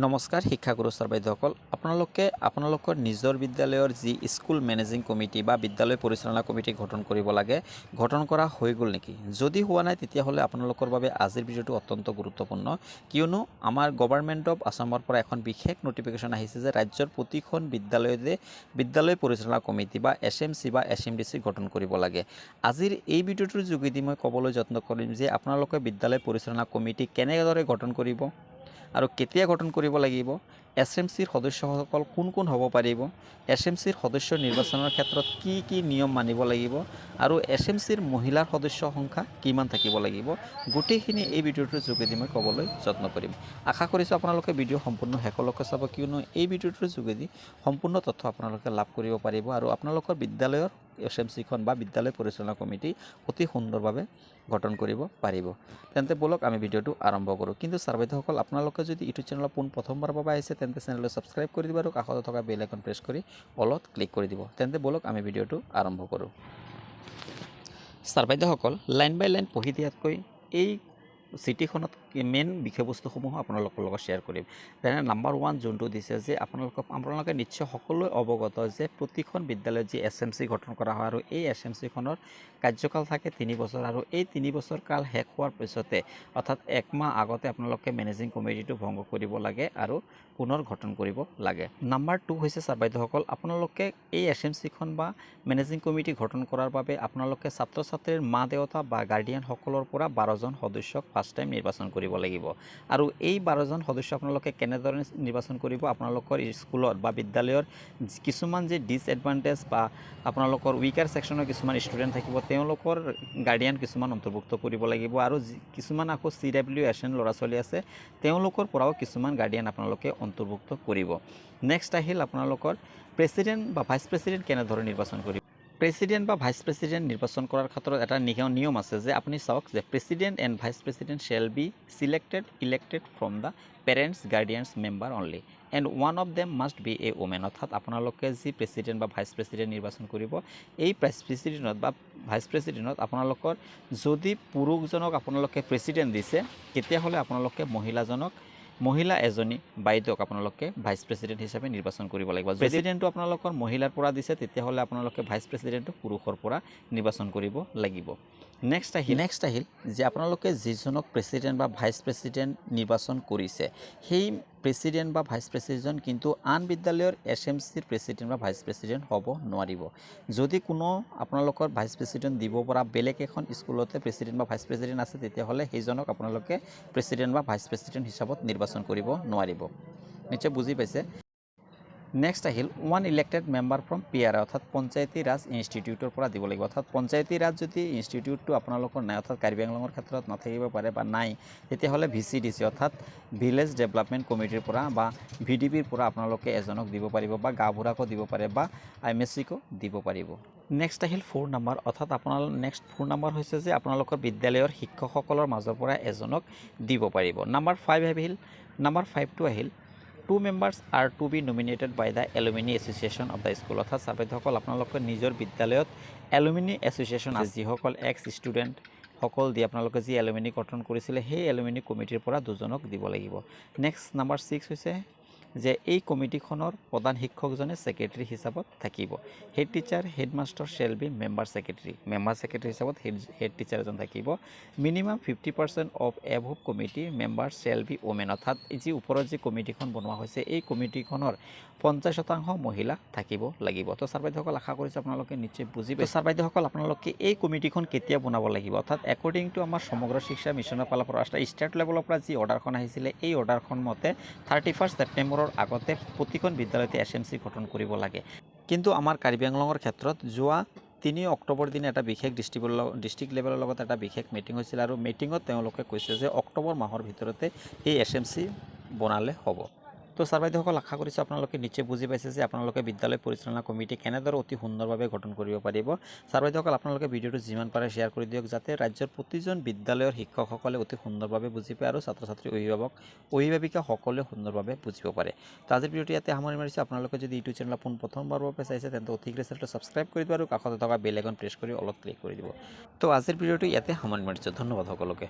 নমস্কাৰ শিক্ষাগুৰু ছাৰ বাইদেউসকল। আপোনালোকে আপোনালোকৰ নিজৰ বিদ্যালয়ৰ যি স্কুল মেনেজিং কমিটি বা বিদ্যালয় পৰিচালনা কমিটি গঠন কৰিব লাগে, গঠন কৰা হৈ গ'ল নেকি? যদি হোৱা নাই, তেতিয়াহ'লে আপোনালোকৰ বাবে আজিৰ ভিডিঅ'টো অত্যন্ত গুৰুত্বপূৰ্ণ। কিয়নো আমাৰ গভৰ্ণমেণ্ট অফ আছামৰ পৰা এখন বিশেষ নটিফিকেশ্যন আহিছে যে ৰাজ্যৰ প্ৰতিখন বিদ্যালয়তে বিদ্যালয় পৰিচালনা কমিটি বা এছএমচি বা এছএমডিচি গঠন কৰিব লাগে। আজিৰ এই ভিডিঅ'টোৰ যোগেদি মই ক'বলৈ যত্ন কৰিম যে আপোনালোকে বিদ্যালয় পৰিচালনা কমিটি কেনেদৰে গঠন কৰিব আৰু কেতিয়া গঠন কৰিব লাগিব, এছএমচিৰ সদস্যসকল কোন কোন হ'ব পাৰিব, এছএমচিৰ সদস্য নিৰ্বাচনৰ ক্ষেত্ৰত কি কি নিয়ম মানিব লাগিব আৰু এছএমচিৰ মহিলাৰ সদস্য সংখ্যা কিমান থাকিব লাগিব, গোটেইখিনি এই ভিডিঅ'টোৰ যোগেদি মই ক'বলৈ যত্ন কৰিম। আশা কৰিছোঁ আপোনালোকে ভিডিঅ' সম্পূৰ্ণ শেষলৈকে চাব, কিয়নো এই ভিডিঅ'টোৰ যোগেদি সম্পূৰ্ণ তথ্য আপোনালোকে লাভ কৰিব পাৰিব আৰু আপোনালোকৰ বিদ্যালয়ৰ এছএমচিখন বা বিদ্যালয় পৰিচালনা কমিটি অতি সুন্দৰভাৱে গঠন কৰিব পাৰিব। তেন্তে ব'লক, আমি ভিডিঅ'টো আৰম্ভ কৰোঁ। কিন্তু ছাৰ বাইদেউসকল, আপোনালোকে যদি ইউটিউব চেনেলত পোন প্ৰথমবাৰৰ বাবে আহিছে, তেন্তে চেনেলটো ছাবস্ক্ৰাইব কৰি দিব আৰু কাষতে থকা বেল আইকন প্ৰেছ কৰি অলত ক্লিক কৰি দিব। তেন্তে ব'লক, আমি ভিডিঅ'টো আৰম্ভ কৰোঁ। ছাৰ বাইদেউসকল, লাইন বাই লাইন পঢ়ি দিয়াতকৈ এই চিঠিখনত মেইন বিষয়বস্তুসমূহ আপোনালোকৰ লগত শ্বেয়াৰ কৰিম। যেনে নাম্বাৰ 1 যোনটো দিছে যে আপোনালোকে নিশ্চয় সকলোৱে অৱগত যে প্ৰতিখন বিদ্যালয়ত যি এছএমচি গঠন কৰা হয় আৰু এই এছএমচিখনৰ কাৰ্যকাল থাকে 3 বছৰ আৰু এই 3 বছৰ কাল শেষ হোৱাৰ পিছতে, অৰ্থাৎ এক মাহ আগতে আপোনালোকে মেনেজিং কমিটিটো ভংগ কৰিব লাগে আৰু পুনৰ গঠন কৰিব লাগে। নাম্বাৰ 2 হৈছে, ছাৰ বাইদেউসকল, আপোনালোকে এই এছএমচিখন বা মেনেজিং কমিটি গঠন কৰাৰ বাবে আপোনালোকে ছাত্ৰ ছাত্ৰীৰ মা দেউতা বা গাৰ্ডিয়ানসকলৰ পৰা 12জন সদস্যক ফাৰ্ষ্ট টাইম নিৰ্বাচন কৰিব লাগিব। আৰু এই 12জন সদস্য আপোনালোকে কেনেদৰে নিৰ্বাচন কৰিব? আপোনালোকৰ স্কুলত বা বিদ্যালয়ৰ কিছুমান যি ডিছএডভান্টেজ বা আপোনালোকৰ উইকাৰ ছেকশ্যনৰ কিছুমান ষ্টুডেণ্ট থাকিব, তেওঁলোকৰ গাৰ্ডিয়ান কিছুমান অন্তৰ্ভুক্ত কৰিব লাগিব আৰু কিছুমান আকৌ চিডাব্লিউএছএন ল'ৰা ছোৱালী আছে, তেওঁলোকৰ পৰাও কিছুমান গাৰ্ডিয়ান আপোনালোকে অন্তৰ্ভুক্ত কৰিব। নেক্সট আহিল আপোনালোকৰ প্ৰেচিডেণ্ট বা ভাইচ প্ৰেচিডেণ্ট কেনেদৰে নিৰ্বাচন কৰিব। প্ৰেচিডেণ্ট বা ভাইচ প্ৰেচিডেণ্ট নিৰ্বাচন কৰাৰ ক্ষেত্ৰত এটা নিয়ম আছে যে আপুনি চাওক যে president and vice president shall be selected, elected from the parents, guardians member only and one of them must be a woman। অৰ্থাৎ আপোনালোকে যি প্ৰেচিডেণ্ট বা ভাইচ প্ৰেচিডেণ্ট নিৰ্বাচন কৰিব, এই প্ৰেচিডেণ্টত বা ভাইচ প্ৰেচিডেণ্টত আপোনালোকৰ যদি পুৰুষজনক আপোনালোকে প্ৰেচিডেণ্ট দিছে, তেতিয়াহ'লে আপোনালোকে মহিলাজনক, মহিলা এজনী বাইদেউক আপোনালোকে ভাইচ প্ৰেচিডেণ্ট হিচাপে নিৰ্বাচন কৰিব লাগিব। প্ৰেচিডেণ্টটো আপোনালোকৰ মহিলাৰ পৰা দিছে, তেতিয়াহ'লে আপোনালোকে ভাইচ প্ৰেচিডেণ্টটো পুৰুষৰ পৰা নিৰ্বাচন কৰিব লাগিব। নেক্সট আহিল যে আপোনালোকে যিজনক প্ৰেচিডেণ্ট বা ভাইচ প্ৰেচিডেণ্ট নিৰ্বাচন কৰিছে, সেই প্ৰেচিডেণ্ট বা ভাইচ প্ৰেচিডেণ্ট কিন্তু আন বিদ্যালয়ৰ এছএমচিৰ প্ৰেচিডেণ্ট বা ভাইচ প্ৰেচিডেণ্ট হ'ব নোৱাৰিব। যদি কোনো আপোনালোকৰ ভাইচ প্ৰেচিডেণ্ট দিব পৰা বেলেগ এখন স্কুলতে প্ৰেচিডেণ্ট বা ভাইচ প্ৰেচিডেণ্ট আছে, তেতিয়াহ'লে সেইজনক আপোনালোকে প্ৰেচিডেণ্ট বা ভাইচ প্ৰেচিডেণ্ট হিচাপত নিৰ্বাচন কৰিব নোৱাৰিব। নিশ্চয় বুজি পাইছে। নেক্সট আহিল one elected member from PR, অৰ্থাৎ পঞ্চায়তী ৰাজ ইনষ্টিটিউটৰ পৰা দিব লাগিব। অৰ্থাৎ পঞ্চায়তী ৰাজ যদি ইনষ্টিটিউটটো আপোনালোকৰ নাই, অৰ্থাৎ কাৰ্বি আংলঙৰ ক্ষেত্ৰত নাথাকিব পাৰে বা নাই, তেতিয়াহ'লে ভিচিডিচি, অৰ্থাৎ ভিলেজ ডেভেলপমেণ্ট কমিটিৰ পৰা বা ভিডিপিৰ পৰা আপোনালোকে এজনক দিব পাৰিব বা গাঁওবুঢ়াকো দিব পাৰে বা এমএছচিকো দিব পাৰিব। নেক্সট আহিল 4 নাম্বাৰ, অৰ্থাৎ আপোনাৰ নেক্সট 4 নাম্বাৰ হৈছে যে আপোনালোকৰ বিদ্যালয়ৰ শিক্ষকসকলৰ মাজৰ পৰা এজনক দিব পাৰিব। নাম্বাৰ 5 আহিল, নাম্বাৰ 5টো আহিল two members are to be nominated by the alumni association of the school। অৰ্থাৎ ছাত্ৰসকল, আপোনালোকে নিজৰ বিদ্যালয়ত এলুমিনি এছ'চিয়েশ্যন আছে, যিসকল এক্স ষ্টুডেণ্ট সকল দি আপোনালোকে যি এলুমিনি গঠন কৰিছিলে, সেই এলুমিনি কমিটিৰ পৰা দুজনক দিব লাগিব। নেক্সট নাম্বাৰ 6 হৈছে যে এই কমিটিখনৰ প্ৰধান শিক্ষকজনে ছেক্ৰেটেৰী হিচাপত থাকিব। Head teacher, headmaster shall be member secretary। Member secretary হিচাপত হেড টিচাৰ এজন থাকিব। Minimum 50% of above committee member shall be women। অৰ্থাৎ যি ওপৰত যি কমিটিখন বনোৱা হৈছে, এই কমিটিখনৰ 50% মহিলা থাকিব লাগিব। তো ছাৰ বাইদেউসকল, আশা কৰিছোঁ আপোনালোকে নিশ্চয় বুজি পাইছে। ছাৰ বাইদেউসকল, আপোনালোকে এই কমিটিখন কেতিয়া বনাব লাগিব? অৰ্থাৎ একৰ্ডিং টু আমাৰ সমগ্ৰ শিক্ষা মিছনৰ ফালৰ পৰা, ষ্টেট লেভেলৰ পৰা যি অৰ্ডাৰখন আহিছিলে, এই অৰ্ডাৰখন মতে 31 ছেপ্টেম্বৰৰ আগতে প্ৰতিখন বিদ্যালয়তে এছএমচি গঠন কৰিব লাগে। কিন্তু আমাৰ কাৰ্বি আংলঙৰ ক্ষেত্ৰত যোৱা 3 অক্টোবৰ দিনা এটা বিশেষ ডিষ্ট্ৰিক্ট লেভেলৰ লগত এটা বিশেষ মিটিং হৈছিল আৰু মিটিঙত তেওঁলোকে কৈছে যে অক্টোবৰ মাহৰ ভিতৰতে এই এছএমচি বনালে হ'ব। তো ছাৰ বাইদেউসকল, আশা কৰিছোঁ আপোনালোকে নিশ্চয় বুজি পাইছে যে আপোনালোকে বিদ্যালয় পৰিচালনা কমিটি কেনেদৰে অতি সুন্দৰভাৱে গঠন কৰিব পাৰিব। ছাৰ বাইদেউসকল, আপোনালোকে ভিডিঅ'টো যিমান পাৰে শ্বেয়াৰ কৰি দিয়ক, যাতে ৰাজ্যৰ প্ৰতিজন বিদ্যালয়ৰ শিক্ষকসকলে অতি সুন্দৰভাৱে বুজি পায় আৰু ছাত্ৰ ছাত্ৰী, অভিভাৱক অভিভাৱিকা সকলোৱে সুন্দৰভাৱে বুজিব পাৰে। তো আজিৰ ভিডিঅ'টো ইয়াতে সামৰণি মাৰিছোঁ। আপোনালোকে যদি ইউটিউব চেনেল পোন প্ৰথমবাৰৰ বাবে চাইছে, তেন্তে অতি শীঘ্ৰে চেনেলটো ছাবস্ক্ৰাইব কৰি দিব আৰু কাষতে থকা বেল আইকন প্ৰেছ কৰি অলপ ক্লিক কৰি দিব। তো আজিৰ ভিডিঅ'টো ইয়াতে সামৰণি মাৰিছোঁ। ধন্যবাদ সকলোকে।